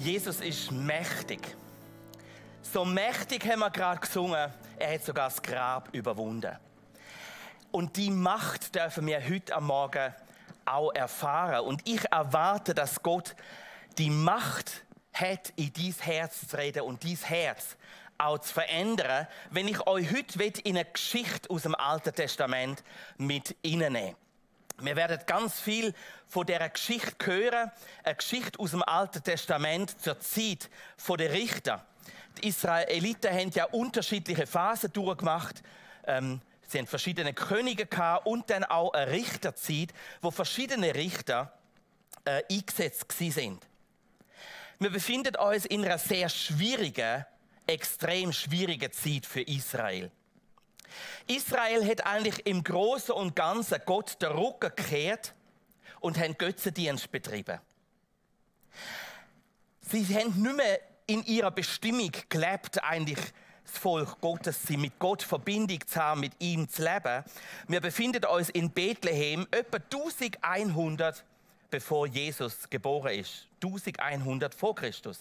Jesus ist mächtig. So mächtig haben wir gerade gesungen, er hat sogar das Grab überwunden. Und die Macht dürfen wir heute am Morgen auch erfahren. Und ich erwarte, dass Gott die Macht hat, in dein Herz zu reden und dein Herz auch zu verändern, wenn ich euch heute in eine Geschichte aus dem Alten Testament mit reinnehmen. Wir werden ganz viel von dieser Geschichte hören, eine Geschichte aus dem Alten Testament zur Zeit der Richter. Die Israeliten haben ja unterschiedliche Phasen durchgemacht. Sie haben verschiedene Könige gehabt und dann auch eine Richterzeit, wo verschiedene Richter eingesetzt sind. Wir befinden uns in einer sehr schwierigen, extrem schwierigen Zeit für Israel. Israel hat eigentlich im Großen und Ganzen Gott den Rücken gekehrt und haben Götzendienst betrieben. Sie haben nicht mehr in ihrer Bestimmung gelebt, eigentlich das Volk Gottes, sie mit Gott Verbindung zu haben, mit ihm zu leben. Wir befinden uns in Bethlehem, etwa 1100 bevor Jesus geboren ist. 1100 vor Christus.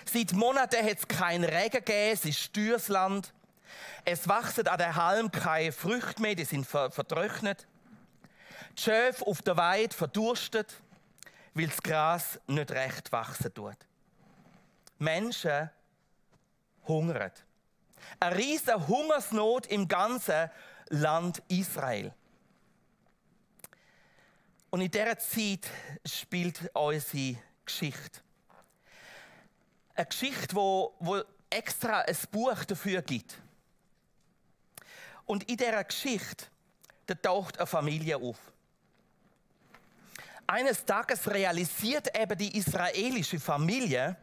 Seit Monaten hat es keinen Regen gegeben, es ist dürres Land. Es wachsen an der Halm keine Früchte mehr, die sind vertrocknet. Die Schäfe auf der Weide verdurstet, weil das Gras nicht recht wachsen tut. Menschen hungern. Eine riesige Hungersnot im ganzen Land Israel. Und in dieser Zeit spielt unsere Geschichte. Eine Geschichte, wo extra ein Buch dafür gibt. Und in dieser Geschichte, da taucht eine Familie auf. Eines Tages realisiert eben die israelische Familie,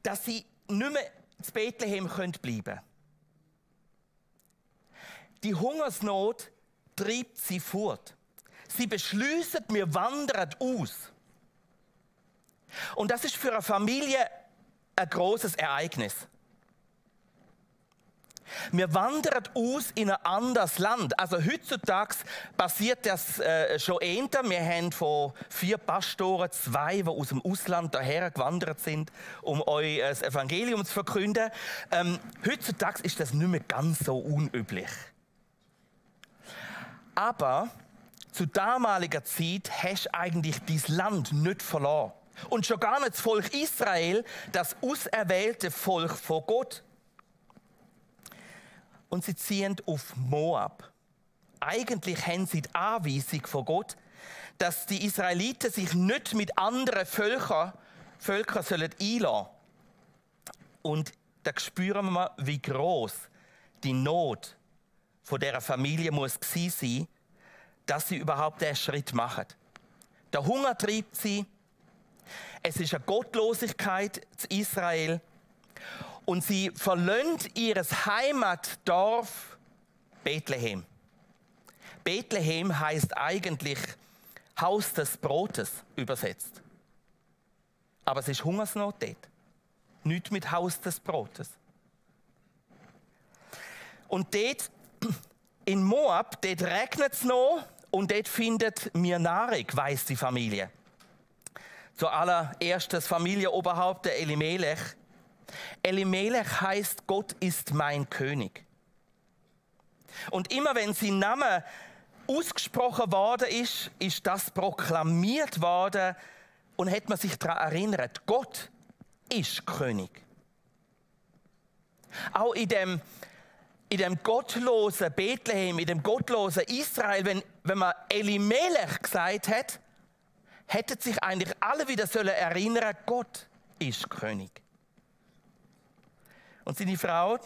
dass sie nicht mehr in Bethlehem bleiben können. Die Hungersnot treibt sie fort. Sie beschließen, wir wandern aus. Und das ist für eine Familie ein großes Ereignis. Wir wandern aus in ein anderes Land. Also heutzutage passiert das schon eher. Wir haben von 4 Pastoren 2, die aus dem Ausland daher gewandert sind, um euch das Evangelium zu verkünden. Heutzutage ist das nicht mehr ganz so unüblich. Aber zu damaliger Zeit hast du eigentlich dein Land nicht verloren. Und schon gar nicht das Volk Israel, das auserwählte Volk von Gott. Und sie ziehen auf Moab. Eigentlich haben sie die Anweisung von Gott, dass die Israeliten sich nicht mit anderen Völkern sollen einlassen sollen. Und da spüren wir, wie groß die Not von dieser Familie muss gewesen sein, dass sie überhaupt diesen Schritt machen. Der Hunger treibt sie. Es ist eine Gottlosigkeit in Israel. Und sie verlassen ihr Heimatdorf Bethlehem. Bethlehem heißt eigentlich Haus des Brotes übersetzt. Aber es ist Hungersnot dort. Nicht mit Haus des Brotes. Und dort in Moab, dort regnet es noch und dort findet mir Nahrung, weiss die Familie. Zuallererst das Familienoberhaupt, der Elimelech. Elimelech heißt, Gott ist mein König. Und immer wenn sein Name ausgesprochen worden ist, ist das proklamiert worden und hat man sich daran erinnert, Gott ist König. Auch in dem gottlosen Bethlehem, in dem gottlosen Israel, wenn man Elimelech gesagt hat, hätten sich eigentlich alle wieder erinnern sollen, Gott ist König. Und seine Frau,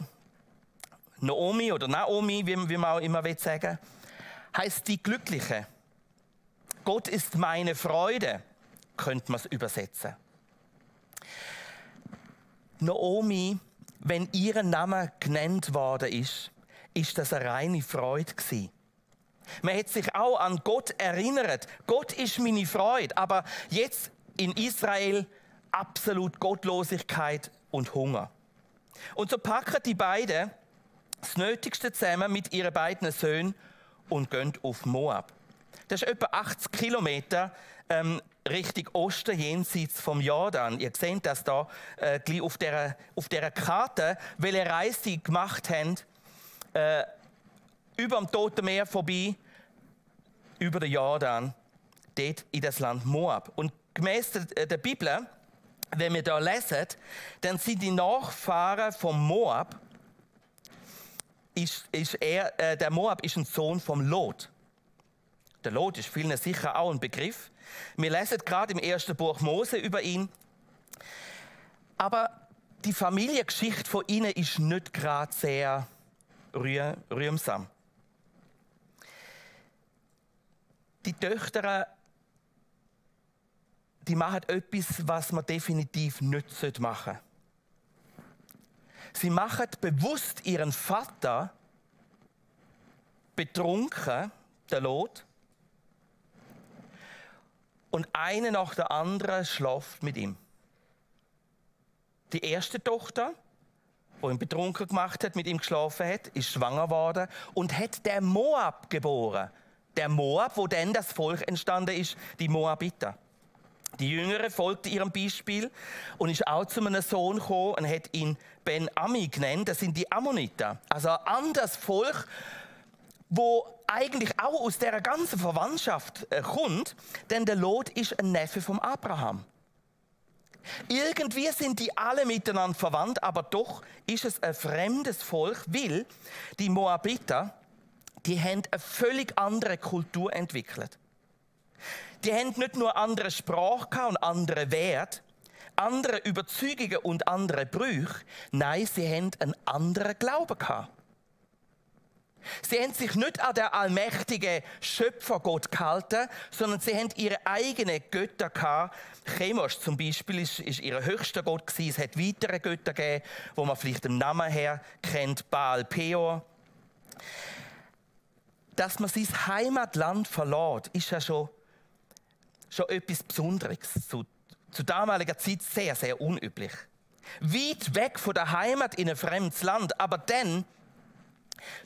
Naomi oder Naomi, wie man auch immer sagen will, heißt die Glückliche. Gott ist meine Freude, könnte man es übersetzen. Naomi, wenn ihr Name genannt worden ist, ist das eine reine Freude gewesen. Man hat sich auch an Gott erinnert. Gott ist meine Freude. Aber jetzt in Israel absolut Gottlosigkeit und Hunger. Und so packen die beiden das Nötigste zusammen mit ihren beiden Söhnen und gehen auf Moab. Das ist etwa 80 Kilometer Richtung Osten, jenseits vom Jordan. Ihr seht das da gleich auf dieser Karte, welche Reise sie gemacht haben, über dem Toten Meer vorbei, über den Jordan, dort in das Land Moab. Und gemäß der Bibel, wenn wir da lesen, dann sind die Nachfahren von Moab, der Moab ist ein Sohn vom Lot. Der Lot ist vielen sicher auch ein Begriff. Wir lesen gerade im ersten Buch Mose über ihn. Aber die Familiengeschichte von ihnen ist nicht gerade sehr rühmsam. Die Töchter, die machen etwas, was man definitiv nicht machen sollte. Sie machen bewusst ihren Vater betrunken, der Lot, und eine nach der anderen schläft mit ihm. Die erste Tochter, die ihn betrunken gemacht hat, mit ihm geschlafen hat, ist schwanger geworden und hat den Moab geboren. Der Moab, wo dann das Volk entstanden ist, die Moabiter. Die Jüngere folgte ihrem Beispiel und ist auch zu einem Sohn gekommen und hat ihn Ben-Ami genannt. Das sind die Ammoniter. Also ein anderes Volk, wo eigentlich auch aus dieser ganzen Verwandtschaft kommt, denn der Lot ist ein Neffe von Abraham. Irgendwie sind die alle miteinander verwandt, aber doch ist es ein fremdes Volk, weil die Moabiter, die haben eine völlig andere Kultur entwickelt. Die haben nicht nur andere Sprache und andere Werte, andere Überzeugungen und andere Brüche, nein, sie haben einen anderen Glauben gehabt. Sie haben sich nicht an den allmächtigen Schöpfergott gehalten, sondern sie haben ihre eigenen Götter gehabt. Chemosh zum Beispiel ist ihr höchster Gott gewesen. Es hat weitere Götter gegeben, wo man vielleicht den Namen her kennt, Baal Peor. Dass man sein Heimatland verlässt, ist ja schon etwas Besonderes. Zu damaliger Zeit sehr, sehr unüblich. Weit weg von der Heimat in ein fremdes Land, aber dann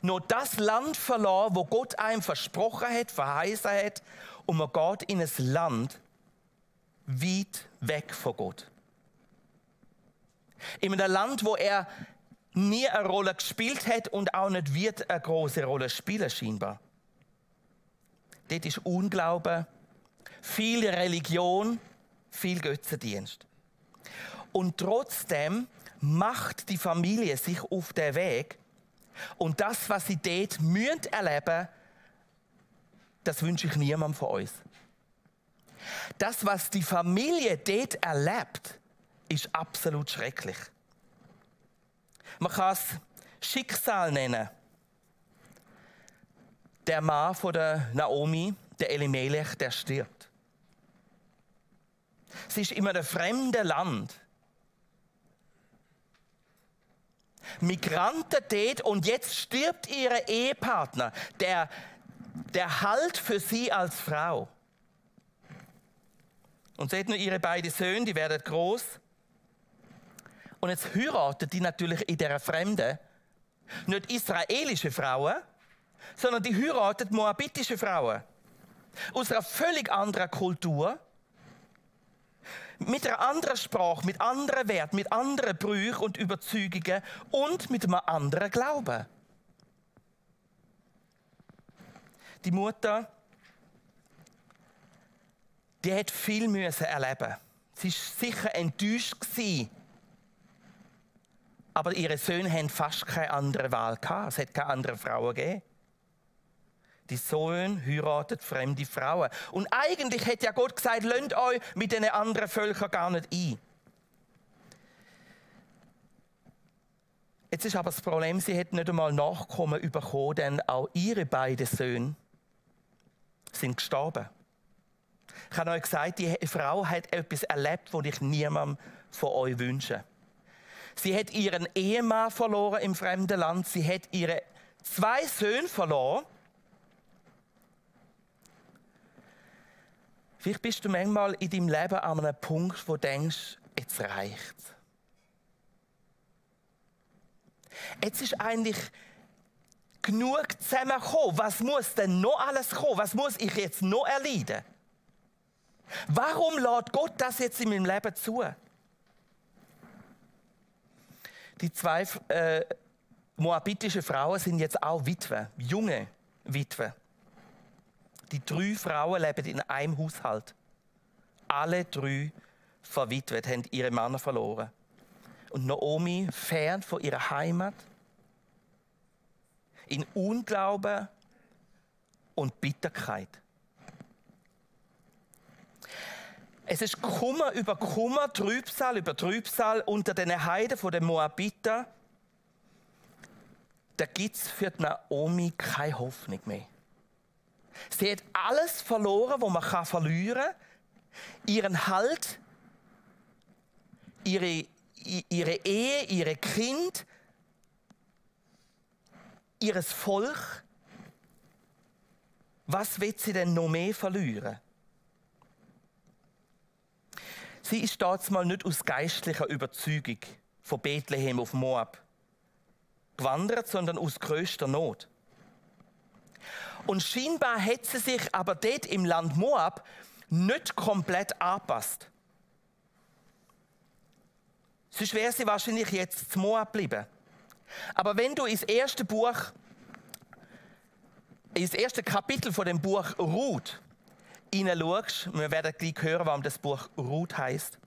noch das Land verlassen, wo Gott einem versprochen hat, verheißen hat, und man geht in ein Land weit weg von Gott. In einem Land, wo er nie eine Rolle gespielt hat und auch nicht wird eine große Rolle spielen scheinbar. Dort ist Unglaube, viel Religion, viel Götzendienst. Und trotzdem macht die Familie sich auf den Weg. Und das, was sie dort erleben müssen, das wünsche ich niemandem von uns. Das, was die Familie dort erlebt, ist absolut schrecklich. Man kann es Schicksal nennen. Der Mann von der Naomi, der Elimelech, der stirbt. Sie ist in einem fremden Land. Migranten dort und jetzt stirbt ihr Ehepartner, der Halt für sie als Frau. Und seht nur ihre beiden Söhne, die werden groß. Und jetzt heiraten die natürlich in dieser Fremde nicht israelische Frauen, sondern die heiraten moabitische Frauen. Aus einer völlig anderen Kultur, mit einer anderen Sprache, mit anderen Werten, mit anderen Brüchen und Überzeugungen und mit einem anderen Glauben. Die Mutter, die hat viel müssen erleben. Sie war sicher enttäuscht gewesen. Aber ihre Söhne hatten fast keine andere Wahl gehabt. Es hat keine anderen Frauen gegeben. Die Söhne heiraten fremde Frauen. Und eigentlich hat ja Gott gesagt, lasst euch mit diesen anderen Völkern gar nicht ein. Jetzt ist aber das Problem, sie hat nicht einmal Nachkommen bekommen, denn auch ihre beiden Söhne sind gestorben. Ich habe euch gesagt, die Frau hat etwas erlebt, das ich niemandem von euch wünsche. Sie hat ihren Ehemann verloren im fremden Land. Sie hat ihre 2 Söhne verloren. Vielleicht bist du manchmal in deinem Leben an einem Punkt, wo du denkst, jetzt reicht's. Jetzt ist eigentlich genug zusammenkommen? Was muss denn noch alles kommen? Was muss ich jetzt noch erleiden? Warum lässt Gott das jetzt in meinem Leben zu? Die 2 moabitischen Frauen sind jetzt auch Witwen, junge Witwen. Die 3 Frauen leben in einem Haushalt. Alle 3 verwitwet, haben ihre Männer verloren. Und Naomi, fern von ihrer Heimat, in Unglauben und Bitterkeit. Es ist Kummer über Kummer, Trübsal über Trübsal unter den Heiden der Moabiter. Da gibt es für Naomi keine Hoffnung mehr. Sie hat alles verloren, was man verlieren kann. Ihren Halt, ihre Ehe, ihre Kind, ihres Volk. Was wird sie denn noch mehr verlieren? Sie ist damals nicht aus geistlicher Überzeugung von Bethlehem auf Moab gewandert, sondern aus grösster Not. Und scheinbar hat sie sich aber dort im Land Moab nicht komplett angepasst. Sonst wäre sie wahrscheinlich jetzt zu Moab geblieben. Aber wenn du ins erste Kapitel von dem Buch Ruth hineinschaust, wir werden gleich hören, warum das Buch Ruth heisst,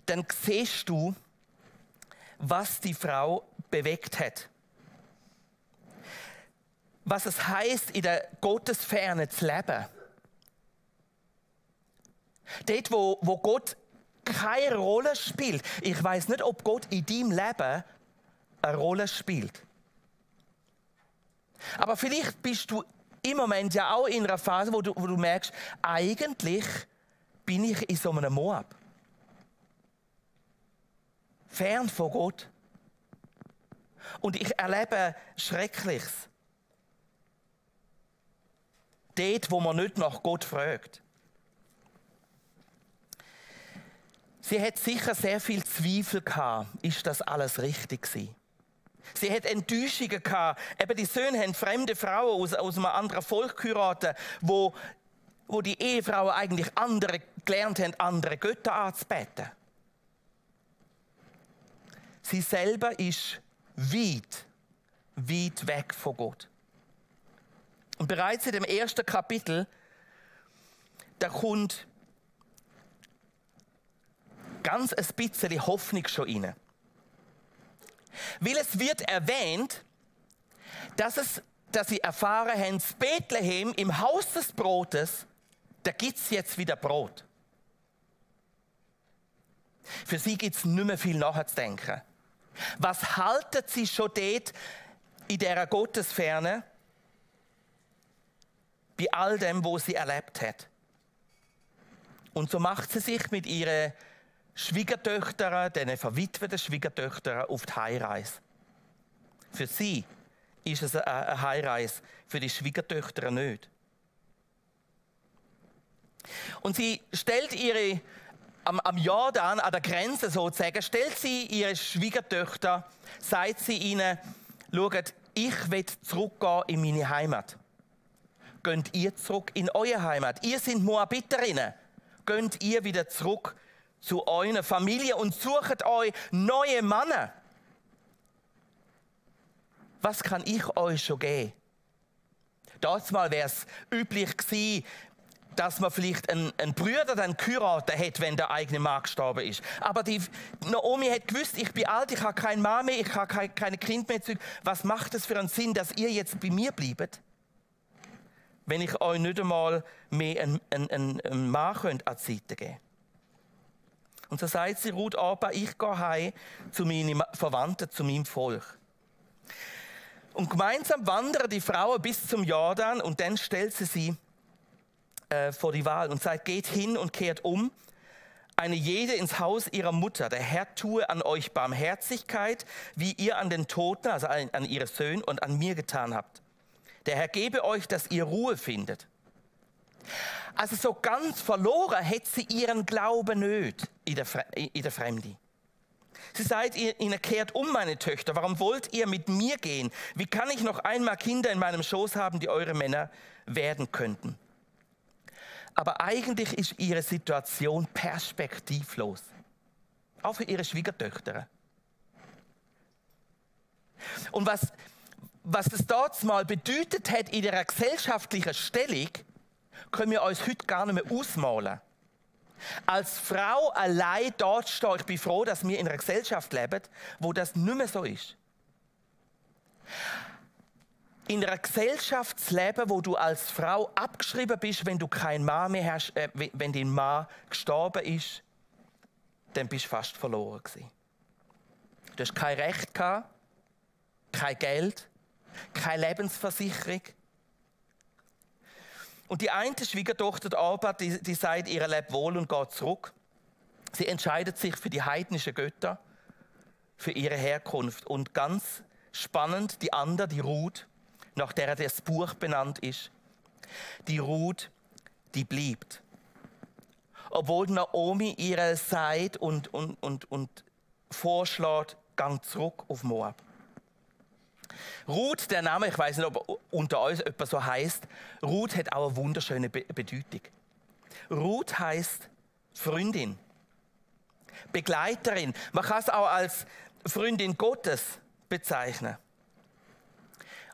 dann siehst du, was die Frau bewegt hat. Was es heisst, in der Gottesferne zu leben. Dort, wo Gott keine Rolle spielt. Ich weiß nicht, ob Gott in deinem Leben eine Rolle spielt. Aber vielleicht bist du im Moment ja auch in einer Phase, wo du merkst, eigentlich bin ich in so einem Moab. Fern von Gott. Und ich erlebe Schreckliches. Dort, wo man nicht nach Gott fragt. Sie hat sicher sehr viel Zweifel gehabt, ist das alles richtig gewesen. Sie hat Enttäuschungen gehabt. Eben die Söhne haben fremde Frauen aus einem anderen Volk geheiratet, wo die Ehefrauen eigentlich gelernt haben, andere Götter anzubeten. Sie selber ist weit weg von Gott. Und bereits in dem ersten Kapitel, da kommt ganz ein bisschen Hoffnung schon rein. Weil es wird erwähnt, dass sie erfahren haben, in Bethlehem, im Haus des Brotes, da gibt es jetzt wieder Brot. Für sie gibt es nicht mehr viel nachzudenken. Was halten sie schon dort in dieser Gottesferne, bei all dem, was sie erlebt hat? Und so macht sie sich mit ihren Schwiegertöchtern, diesen verwitweten Schwiegertöchtern, auf die Heimreise. Für sie ist es eine Heimreise, für die Schwiegertöchter nicht. Und sie stellt am Jordan, an der Grenze sozusagen, stellt sie ihre Schwiegertöchter, sagt sie ihnen, schaut, ich will zurückgehen in meine Heimat. Geht ihr zurück in eure Heimat. Ihr seid Moabiterinnen. Geht ihr wieder zurück zu eurer Familie und sucht euch neue Männer. Was kann ich euch schon geben? Damals wäre es üblich gewesen, dass man vielleicht einen Bruder dann geheiratet hat, wenn der eigene Mann gestorben ist. Aber die Naomi hat gewusst, ich bin alt, ich habe keinen Mann mehr, ich habe keine Kinder mehr. Was macht es für einen Sinn, dass ihr jetzt bei mir bleibt, wenn ich euch nicht einmal mehr einen Mann an die Seite geben? Und so sagt sie, Ruth, aber ich gehe heim zu meinen Verwandten, zu meinem Volk. Und gemeinsam wandern die Frauen bis zum Jordan und dann stellt sie vor die Wahl und sagt, geht hin und kehrt um, eine jede ins Haus ihrer Mutter. Der Herr tue an euch Barmherzigkeit, wie ihr an den Toten, also an ihre Söhne und an mir getan habt. Der Herr gebe euch, dass ihr Ruhe findet. Also so ganz verloren hat sie ihren Glauben nicht in der Fremde. Sie seid ihnen kehrt um, meine Töchter. Warum wollt ihr mit mir gehen? Wie kann ich noch einmal Kinder in meinem Schoß haben, die eure Männer werden könnten? Aber eigentlich ist ihre Situation perspektivlos. Auch für ihre Schwiegertöchter. Und was es dort mal bedeutet hat in ihrer gesellschaftlichen Stellung, können wir uns heute gar nicht mehr ausmalen. Als Frau allein dort stehen, ich bin froh, dass wir in einer Gesellschaft leben, wo das nicht mehr so ist. In einer Gesellschaft zu leben, wo du als Frau abgeschrieben bist, wenn du keinen Mann mehr hast, wenn dein Mann gestorben ist, dann bist du fast verloren gewesen. Du hast kein Recht gehabt, kein Geld, keine Lebensversicherung. Und die eine Schwiegertochter, die Albert, die sagt, ihr lebt wohl und geht zurück. Sie entscheidet sich für die heidnischen Götter, für ihre Herkunft. Und ganz spannend, die andere, die Ruth, nach der das Buch benannt ist, die Ruth, die bleibt. Obwohl Naomi ihr sagt und vorschlägt, gang zurück auf Moab. Ruth, der Name, ich weiß nicht, ob unter uns jemand so heißt. Ruth hat auch eine wunderschöne Bedeutung. Ruth heißt Freundin, Begleiterin. Man kann es auch als Freundin Gottes bezeichnen.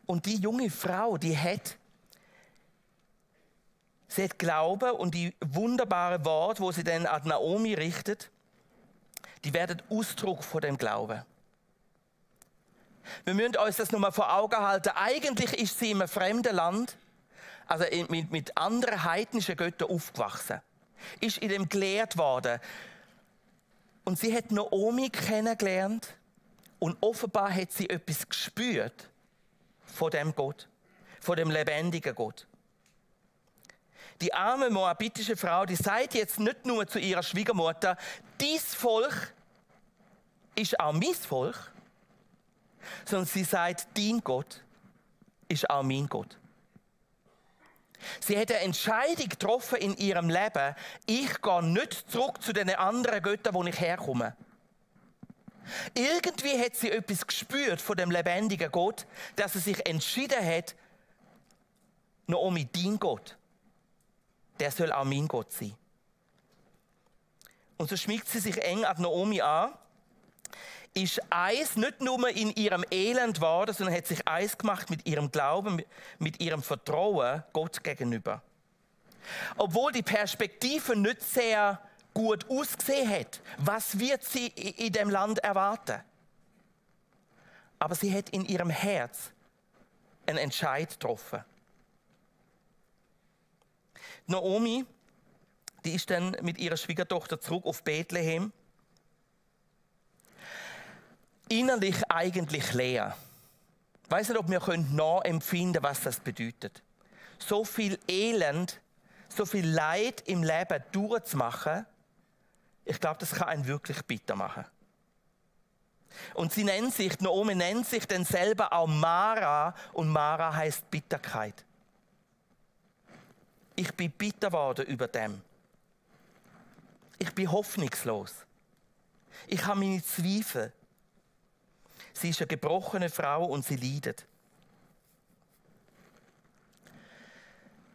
Und die junge Frau, sie hat Glauben und die wunderbaren Worte, wo sie dann an Naomi richtet, die werden Ausdruck von dem Glauben. Wir müssen uns das nochmal vor Augen halten. Eigentlich ist sie in einem fremden Land, also mit anderen heidnischen Göttern aufgewachsen. Ist in dem gelehrt worden. Und sie hat Naomi kennengelernt und offenbar hat sie etwas gespürt von dem Gott, von dem lebendigen Gott. Die arme moabitische Frau, die sagt jetzt nicht nur zu ihrer Schwiegermutter, dies Volk ist auch mein Volk, sondern sie sagt, dein Gott ist auch mein Gott. Sie hat eine Entscheidung getroffen in ihrem Leben, ich gehe nicht zurück zu den anderen Göttern, wo ich herkomme. Irgendwie hat sie etwas gespürt von dem lebendigen Gott, dass sie sich entschieden hat, Naomi, dein Gott, der soll auch mein Gott sein. Und so schmiegt sie sich eng an Naomi an, ist eins nicht nur in ihrem Elend geworden, sondern hat sich eins gemacht mit ihrem Glauben, mit ihrem Vertrauen Gott gegenüber. Obwohl die Perspektive nicht sehr gut ausgesehen hat, was wird sie in dem Land erwarten? Aber sie hat in ihrem Herz einen Entscheid getroffen. Naomi, die ist dann mit ihrer Schwiegertochter zurück auf Bethlehem. Innerlich eigentlich leer. Ich weiss nicht, ob wir nachempfinden können, was das bedeutet. So viel Elend, so viel Leid im Leben durchzumachen, ich glaube, das kann einen wirklich bitter machen. Und Naomi nennt sich dann selber auch Mara, und Mara heißt Bitterkeit. Ich bin bitter geworden über dem. Ich bin hoffnungslos. Ich habe meine Zweifel. Sie ist eine gebrochene Frau und sie leidet.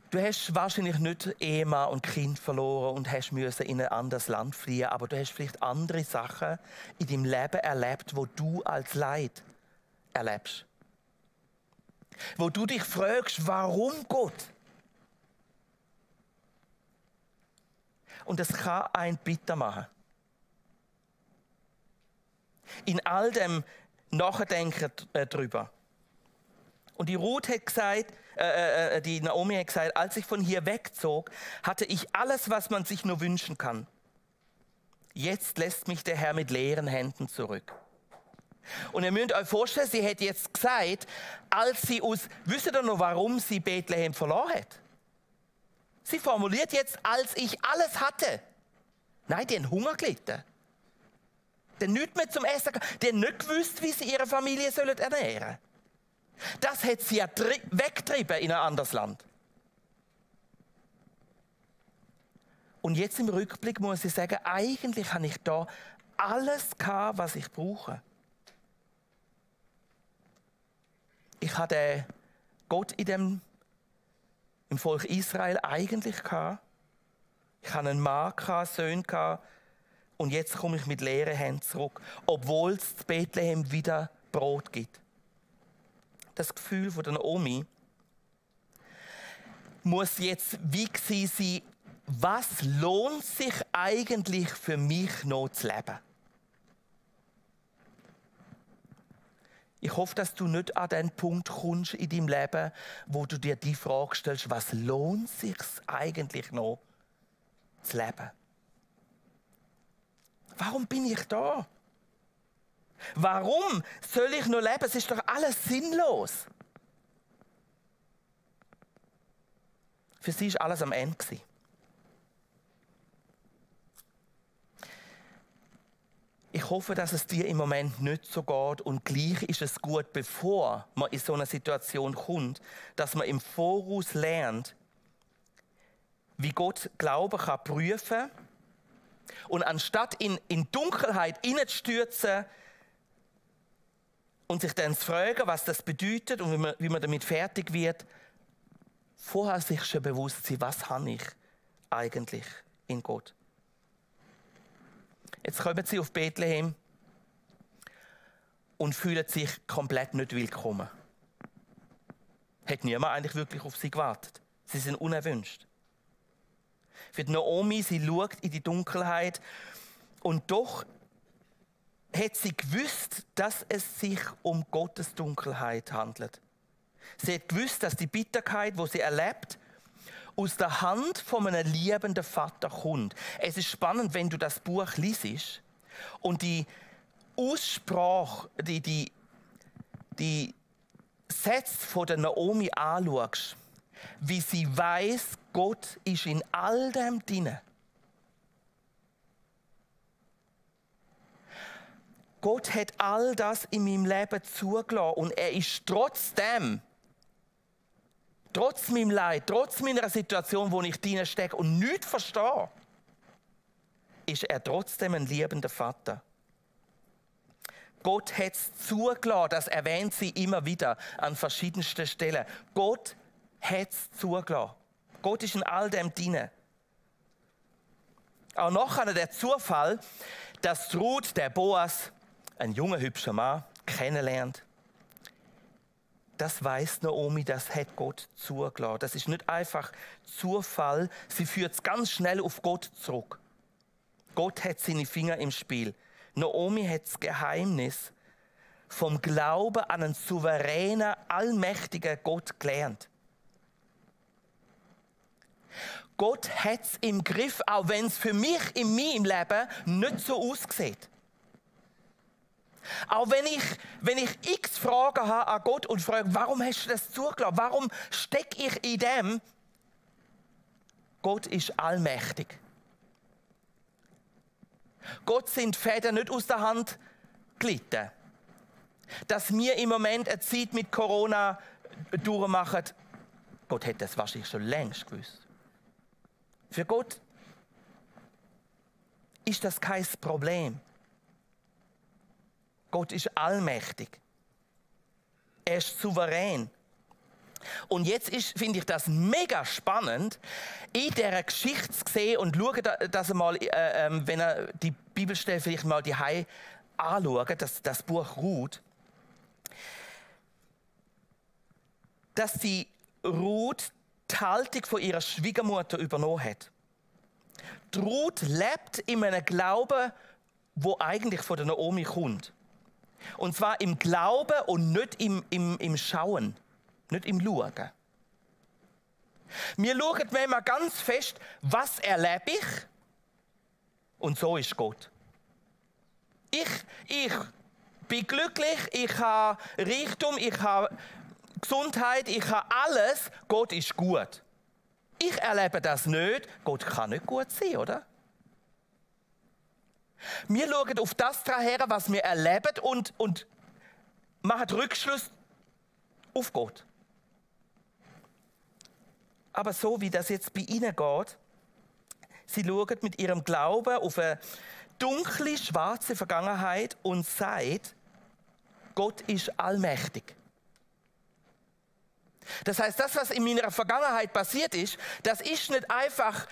Du hast wahrscheinlich nicht Ehemann und Kind verloren und hast müssen in ein anderes Land fliehen, aber du hast vielleicht andere Sachen in deinem Leben erlebt, wo du als Leid erlebst. Wo du dich fragst, warum Gott? Und das kann einen bitter machen. In all dem Nachdenken darüber. Und die Ruth hat gesagt, die Naomi hat gesagt, als ich von hier wegzog, hatte ich alles, was man sich nur wünschen kann. Jetzt lässt mich der Herr mit leeren Händen zurück. Und ihr müsst euch vorstellen, sie hat jetzt gesagt, wisst ihr noch, warum sie Bethlehem verloren hat? Sie formuliert jetzt, als ich alles hatte. Nein, die haben Hunger gelitten. Die nichts mehr zum Essen gehabt. Die haben nicht gewusst, wie sie ihre Familie ernähren sollen. Das hat sie ja weggetrieben in ein anderes Land. Und jetzt im Rückblick muss ich sagen, eigentlich habe ich da alles gehabt, was ich brauche. Ich hatte Gott im Volk Israel eigentlich gehabt. Ich hatte einen Mann, Söhne gehabt. Und jetzt komme ich mit leeren Händen zurück, obwohl es in Bethlehem wieder Brot gibt. Das Gefühl von der Naomi muss jetzt wie gewesen sein, was lohnt sich eigentlich für mich noch zu leben? Ich hoffe, dass du nicht an den Punkt kommst in deinem Leben, wo du dir die Frage stellst, was lohnt sich eigentlich noch zu leben? Warum bin ich da? Warum soll ich noch leben? Es ist doch alles sinnlos. Für sie war alles am Ende. Ich hoffe, dass es dir im Moment nicht so geht und gleich ist es gut, bevor man in so eine Situation kommt, dass man im Voraus lernt, wie Gott Glauben kann prüfen und anstatt in Dunkelheit hineinzustürzen und sich dann zu fragen, was das bedeutet und wie man damit fertig wird, vorher sich schon bewusst sein, was habe ich eigentlich in Gott. Jetzt kommen sie auf Bethlehem und fühlen sich komplett nicht willkommen. Hat niemand eigentlich wirklich auf sie gewartet. Sie sind unerwünscht. Für die Naomi, sie schaut in die Dunkelheit und doch hat sie gewusst, dass es sich um Gottes Dunkelheit handelt. Sie hat gewusst, dass die Bitterkeit, die sie erlebt, aus der Hand von einem liebenden Vater kommt. Es ist spannend, wenn du das Buch liest und die Aussprache, die Sätze von der Naomi anschaust, wie sie weiß, Gott ist in all dem drin. Gott hat all das in meinem Leben zugelassen und er ist trotzdem, trotz meinem Leid, trotz meiner Situation, wo ich drin stecke und nichts verstehe, ist er trotzdem ein liebender Vater. Gott hat es zugelassen, das erwähnt sie immer wieder an verschiedensten Stellen. Gott hat es zugelassen. Gott ist in all dem drin. Auch nachher der Zufall, dass Ruth, der Boas, ein junger, hübscher Mann, kennenlernt. Das weiß Naomi, das hat Gott zugelassen. Das ist nicht einfach Zufall, sie führt es ganz schnell auf Gott zurück. Gott hat seine Finger im Spiel. Naomi hat das Geheimnis vom Glauben an einen souveränen, allmächtigen Gott gelernt. Gott hat es im Griff, auch wenn es für mich in meinem Leben nicht so aussieht. Auch wenn ich x Fragen habe an Gott und frage, warum hast du das zugelassen? Warum stecke ich in dem? Gott ist allmächtig. Gott sind Fäden nicht aus der Hand glitten. Dass wir im Moment eine Zeit mit Corona durchmachen, Gott hätte das wahrscheinlich schon längst gewusst. Für Gott ist das kein Problem. Gott ist allmächtig. Er ist souverän. Und jetzt finde ich das mega spannend, in dieser Geschichte zu sehen und schauen, dass mal, wenn ihr die Bibelstelle vielleicht mal die anschaut, das Buch Ruth, dass die Ruth die Haltung von ihrer Schwiegermutter übernommen hat. Die Ruth lebt in einem Glauben, wo eigentlich von der Naomi kommt. Und zwar im Glauben und nicht im Schauen, nicht im Schauen. Wir schauen manchmal ganz fest, was erlebe ich? Und so ist Gott. Ich bin glücklich, ich habe Reichtum, ich habe Gesundheit, ich habe alles. Gott ist gut. Ich erlebe das nicht. Gott kann nicht gut sein, oder? Wir schauen auf das her, was wir erleben und machen Rückschluss auf Gott. Aber so wie das jetzt bei ihnen geht, sie schauen mit ihrem Glauben auf dunkle, schwarze Vergangenheit und sagt, Gott ist allmächtig. Das heißt, das, was in meiner Vergangenheit passiert ist, das ist nicht einfach,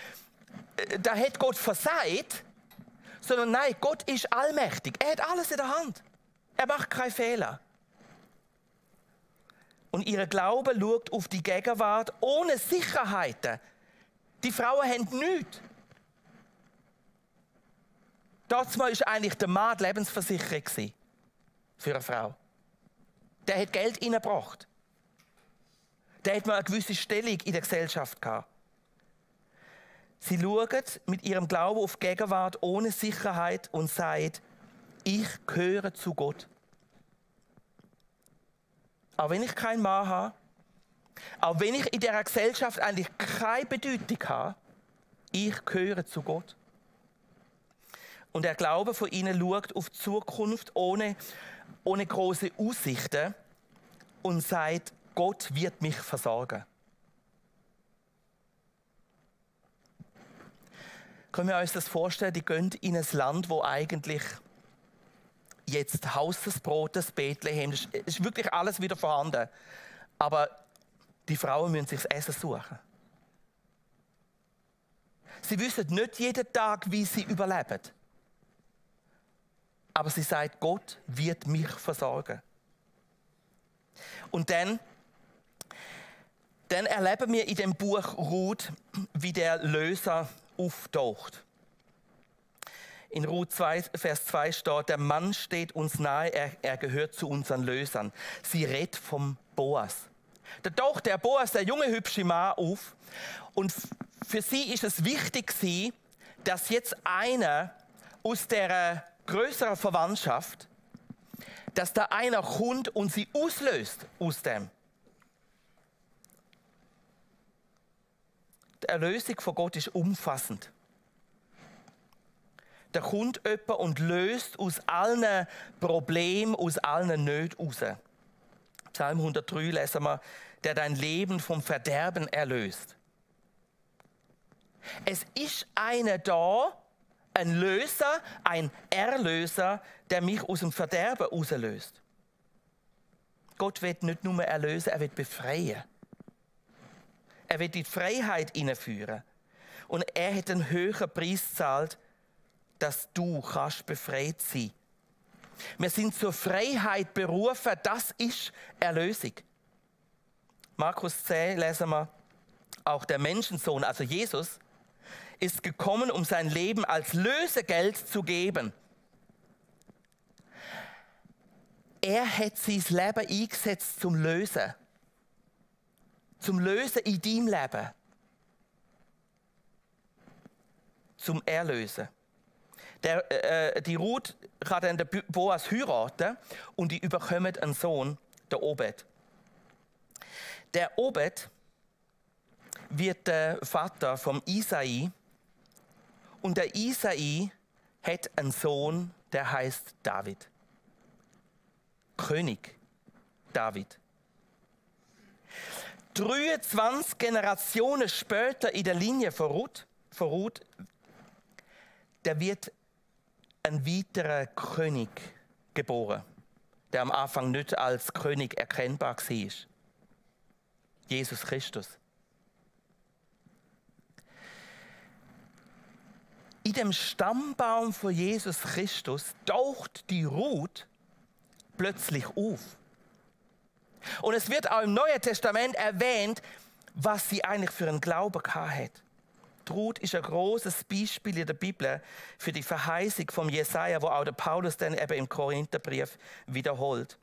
da hat Gott versagt, sondern nein, Gott ist allmächtig. Er hat alles in der Hand. Er macht keine Fehler. Und ihr Glaube schaut auf die Gegenwart ohne Sicherheiten. Die Frauen haben nichts. Damals war eigentlich der Mann die Lebensversicherung für eine Frau. Der hat Geld reingebracht. Der hat mal eine gewisse Stellung in der Gesellschaft gehabt. Sie schauen mit ihrem Glauben auf die Gegenwart ohne Sicherheit und sagen, ich gehöre zu Gott. Auch wenn ich keinen Mann habe, auch wenn ich in dieser Gesellschaft eigentlich keine Bedeutung habe, ich gehöre zu Gott. Und der Glaube von ihnen schaut auf die Zukunft ohne große Aussichten und sagt, Gott wird mich versorgen. Können wir uns das vorstellen, die gehen in ein Land, wo eigentlich jetzt Haus des Brotes, Bethlehem, es ist wirklich alles wieder vorhanden. Aber die Frauen müssen sich das Essen suchen. Sie wissen nicht jeden Tag, wie sie überleben. Aber sie sagt, Gott wird mich versorgen. Und dann erleben wir in dem Buch Ruth, wie der Löser auftaucht. In Ruth 2, Vers 2 steht, der Mann steht uns nahe, er gehört zu unseren Lösern. Sie redet vom Boas. Da taucht der Boas, der junge, hübsche Mann, auf. Und für sie ist es wichtig, dass jetzt einer aus der größeren Verwandtschaft, dass da einer kommt und sie auslöst aus dem. Die Erlösung von Gott ist umfassend. Da kommt jemand und löst aus allen Problemen, aus allen Nöten raus. Psalm 103 lesen wir, der dein Leben vom Verderben erlöst. Es ist einer da, ein Löser, ein Erlöser, der mich aus dem Verderben rauslöst. Gott wird nicht nur erlösen, er wird befreien. Er wird die Freiheit hineinführen. Und er hat einen höheren Preis gezahlt, dass du kannst befreit sein. Wir sind zur Freiheit berufen, das ist Erlösung. Markus 10 lesen wir, auch der Menschensohn, also Jesus, ist gekommen, um sein Leben als Lösegeld zu geben. Er hat sein Leben eingesetzt zum Lösen. Zum Lösen in deinem Leben. Zum Erlösen. Die Ruth kann dann den Boas heiraten und die überkommen einen Sohn, der Obed. Der Obed wird der Vater vom Isai und der Isai hat einen Sohn, der heißt David. König David. 23 Generationen später in der Linie von Ruth, der wird ein weiterer König geboren, der am Anfang nicht als König erkennbar war. Jesus Christus. In dem Stammbaum von Jesus Christus taucht die Ruth plötzlich auf. Und es wird auch im Neuen Testament erwähnt, was sie eigentlich für einen Glauben hat. Die Ruth ist ein großes Beispiel in der Bibel für die Verheißung von Jesaja, wo auch der Paulus dann eben im Korintherbrief wiederholt.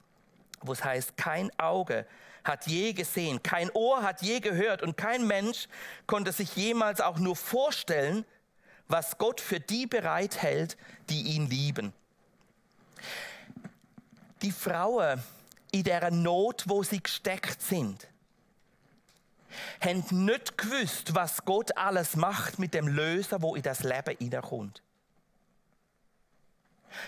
Wo es heißt, kein Auge hat je gesehen, kein Ohr hat je gehört und kein Mensch konnte sich jemals auch nur vorstellen, was Gott für die bereithält, die ihn lieben. Die Frauen in dieser Not, wo sie gesteckt sind, haben nicht gewusst, was Gott alles macht mit dem Löser, wo in das Leben hineinkommt.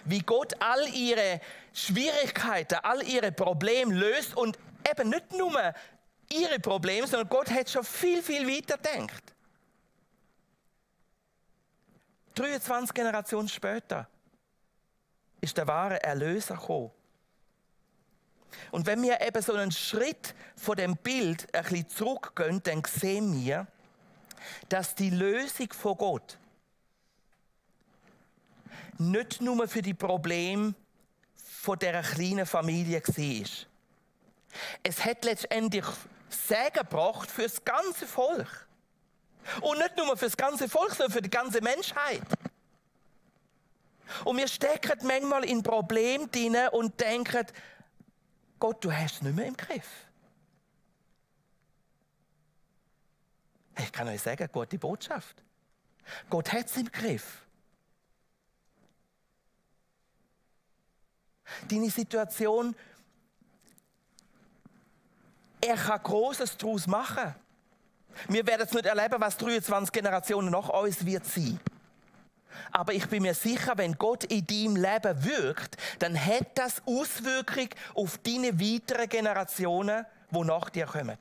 Wie Gott all ihre Schwierigkeiten, all ihre Probleme löst und eben nicht nur ihre Probleme, sondern Gott hat schon viel, viel weiter gedacht. 23 Generationen später ist der wahre Erlöser gekommen. Und wenn wir eben so einen Schritt von dem Bild ein bisschen zurückgehen, dann sehen wir, dass die Lösung von Gott nicht nur für die Probleme von dieser kleinen Familie war. Es hat letztendlich Segen gebracht für das ganze Volk. Und nicht nur für das ganze Volk, sondern für die ganze Menschheit. Und wir stecken manchmal in Probleme drin und denken, Gott, du hast es nicht mehr im Griff. Ich kann euch sagen, gute Botschaft. Gott hat es im Griff. Deine Situation, er kann Großes daraus machen. Wir werden es nicht erleben, was 23 Generationen nach uns wird sein. Aber ich bin mir sicher, wenn Gott in deinem Leben wirkt, dann hat das Auswirkungen auf deine weiteren Generationen, die nach dir kommen.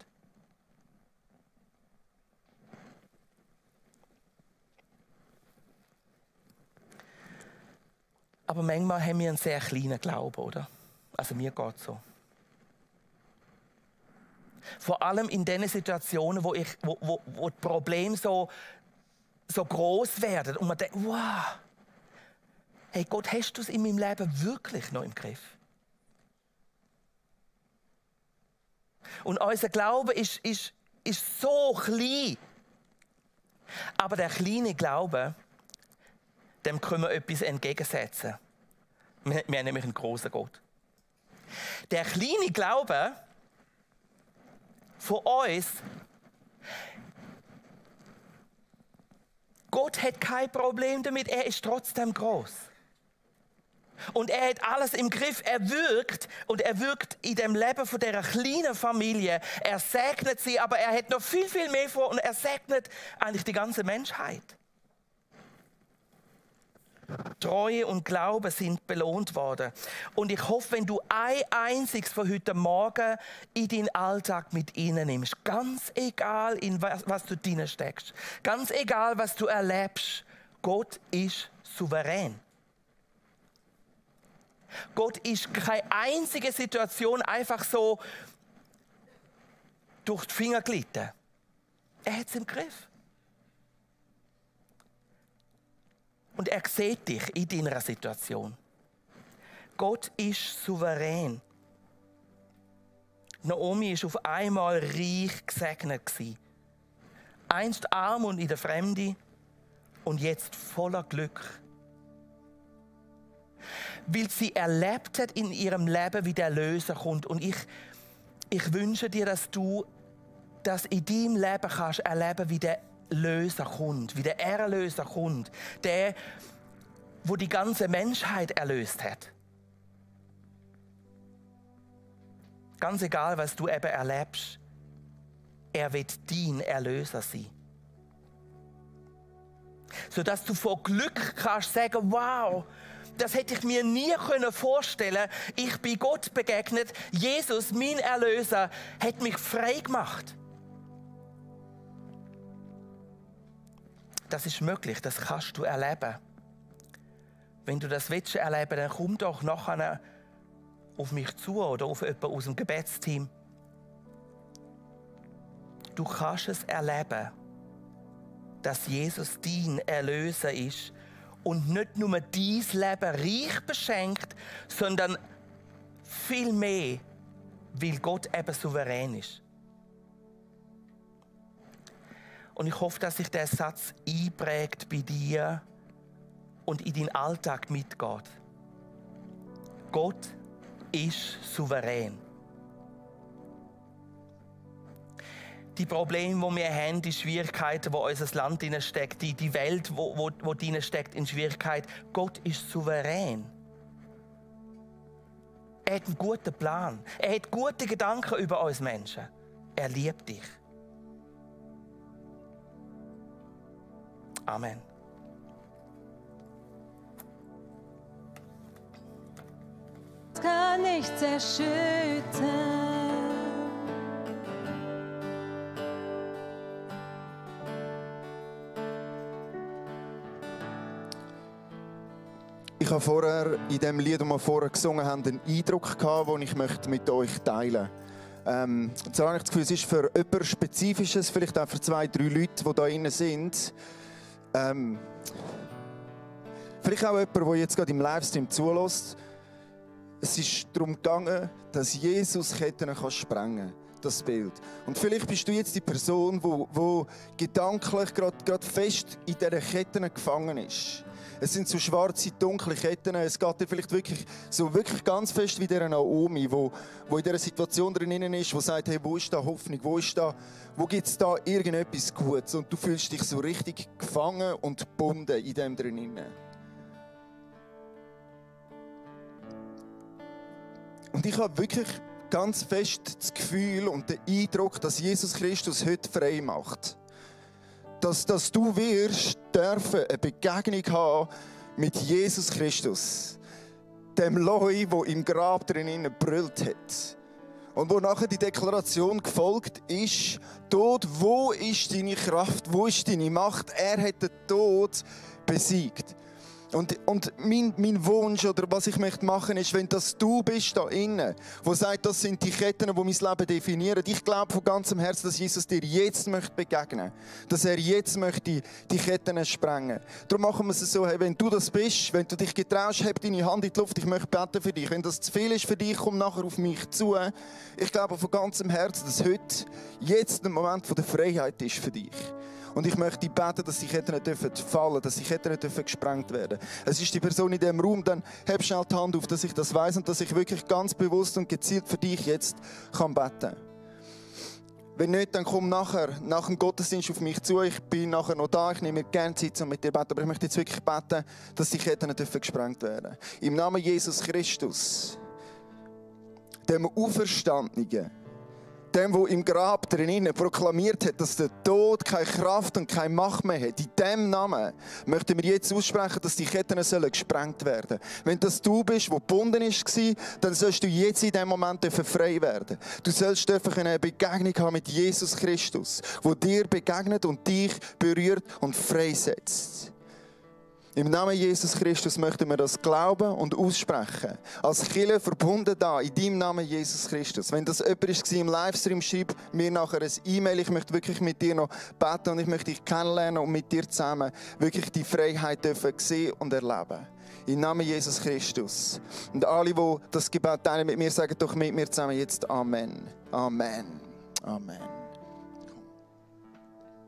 Aber manchmal haben wir einen sehr kleinen Glauben, oder? Also mir geht es so. Vor allem in den Situationen, wo die Probleme so groß werden und man denkt, wow, hey Gott, hast du es in meinem Leben wirklich noch im Griff? Und unser Glaube ist so klein. Aber der kleine Glaube, dem können wir etwas entgegensetzen. Wir haben nämlich einen großen Gott. Der kleine Glaube von uns, Gott hat kein Problem damit, er ist trotzdem groß. Und er hat alles im Griff, er wirkt und er wirkt in dem Leben von dieser kleinen Familie. Er segnet sie, aber er hat noch viel, viel mehr vor und er segnet eigentlich die ganze Menschheit. Treue und Glaube sind belohnt worden. Und ich hoffe, wenn du ein einziges von heute Morgen in deinen Alltag mit ihnen nimmst, ganz egal, in was du drin steckst, ganz egal, was du erlebst, Gott ist souverän. Gott ist keine einzige Situation einfach so durch die Finger glitten. Er hat es im Griff. Und er sieht dich in deiner Situation. Gott ist souverän. Naomi war auf einmal reich gesegnet. Einst arm und in der Fremde und jetzt voller Glück. Weil sie erlebt hat in ihrem Leben, wie der Erlöser kommt. Und ich wünsche dir, dass du das in deinem Leben kannst erleben, wie der Löser kommt, wie der Erlöser kommt. Der, wo die ganze Menschheit erlöst hat. Ganz egal, was du eben erlebst, er wird dein Erlöser sein. Sodass du vor Glück kannst sagen, wow, das hätte ich mir nie vorstellen können. Ich bin Gott begegnet. Jesus, mein Erlöser, hat mich frei gemacht. Das ist möglich, das kannst du erleben. Wenn du das willst erleben, dann komm doch nachher auf mich zu oder auf jemanden aus dem Gebetsteam. Du kannst es erleben, dass Jesus dein Erlöser ist und nicht nur dein Leben reich beschenkt, sondern viel mehr, weil Gott eben souverän ist. Und ich hoffe, dass sich der Satz einprägt bei dir und in deinen Alltag mitgeht. Gott ist souverän. Die Probleme, die wir haben, die Schwierigkeiten, die unser Land drin steckt, die Welt, die drin steckt in Schwierigkeit, Gott ist souverän. Er hat einen guten Plan. Er hat gute Gedanken über uns Menschen. Er liebt dich. Amen. Kann nichts erschüttern. habe vorher in dem Lied, das wir vorher gesungen haben, einen Eindruck gehabt, den ich mit euch teilen möchte. Und so habe ich das Gefühl, es ist für etwas Spezifisches, vielleicht auch für 2, 3 Leute, die da drin sind. Vielleicht auch jemand, der jetzt gerade im Livestream zulässt. Es ist darum gegangen, dass Jesus Ketten sprengen kann. Das Bild. Und vielleicht bist du jetzt die Person, die gedanklich gerade fest in dieser Ketten gefangen ist. Es sind so schwarze, dunkle Ketten. Es geht dir vielleicht wirklich ganz fest wie der Naomi, wo in dieser Situation drin ist, wo sagt, hey, wo ist da Hoffnung, wo gibt es da irgendetwas Gutes? Und du fühlst dich so richtig gefangen und gebunden in dem drin. Und ich habe wirklich ganz fest das Gefühl und den Eindruck, dass Jesus Christus heute frei macht. Dass du wirst dürfen eine Begegnung haben mit Jesus Christus. Dem Loi, der im Grab drinnen brüllt hat. Und wo nachher die Deklaration gefolgt ist, Tod, wo ist deine Kraft, wo ist deine Macht? Er hat den Tod besiegt. Und mein Wunsch oder was ich möchte machen ist, wenn das du bist da innen, wo sagt, das sind die Ketten, die mein Leben definieren. Ich glaube von ganzem Herzen, dass Jesus dir jetzt möchte begegnen, dass er jetzt möchte die Ketten sprengen. Darum machen wir es so, hey, wenn du das bist, wenn du dich getraust, heb deine Hand in die Luft, ich möchte beten für dich. Wenn das zu viel ist für dich, komm nachher auf mich zu. Ich glaube von ganzem Herzen, dass heute jetzt ein Moment der Freiheit ist für dich. Und ich möchte beten, dass die Ketten nicht fallen dürfen, dass die Ketten nicht gesprengt werden dürfen. Es ist die Person in diesem Raum, dann heb schnell die Hand auf, dass ich das weiss und dass ich wirklich ganz bewusst und gezielt für dich jetzt beten kann. Wenn nicht, dann komm nachher, nach dem Gottesdienst auf mich zu. Ich bin nachher noch da, ich nehme mir gerne Zeit, um mit dir zu beten. Aber ich möchte jetzt wirklich beten, dass die Ketten nicht gesprengt werden dürfen. Im Namen Jesus Christus, dem Auferstandenen, dem, der im Grab drinnen proklamiert hat, dass der Tod keine Kraft und keine Macht mehr hat. In diesem Namen möchten wir jetzt aussprechen, dass die Ketten gesprengt werden sollen. Wenn das du bist, der gebunden war, dann sollst du jetzt in diesem Moment frei werden. Du sollst eine Begegnung haben mit Jesus Christus, der dir begegnet und dich berührt und freisetzt. Im Namen Jesus Christus möchten wir das glauben und aussprechen. Als Kirche verbunden da, in deinem Namen Jesus Christus. Wenn das jemand war im Livestream, schreib mir nachher ein E-Mail. Ich möchte wirklich mit dir noch beten und ich möchte dich kennenlernen und mit dir zusammen wirklich die Freiheit dürfen sehen und erleben. Im Namen Jesus Christus. Und alle, die das Gebet teilen mit mir, sagen doch mit mir zusammen jetzt Amen. Amen. Amen.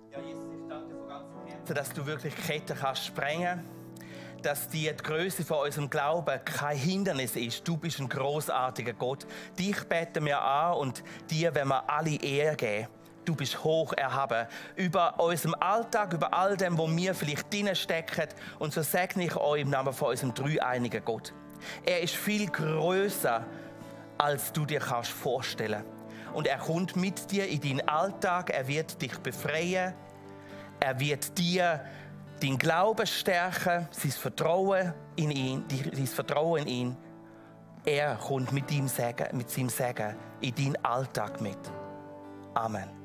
Ja, Jesus, ich danke dir von ganzem Herzen, dass du wirklich Ketten kannst sprengen, dass die Größe von unserem Glauben kein Hindernis ist. Du bist ein großartiger Gott. Dich beten wir an und dir werden wir alle Ehre geben. Du bist hoch erhaben über unserem Alltag, über all dem, wo wir vielleicht drinnen stecken. Und so segne ich euch im Namen von unserem dreieinigen Gott. Er ist viel größer, als du dir kannst vorstellen. Und er kommt mit dir in deinen Alltag. Er wird dich befreien. Er wird dir dein Glauben stärken, sein Vertrauen in ihn. Er kommt mit seinem Segen in deinen Alltag mit. Amen.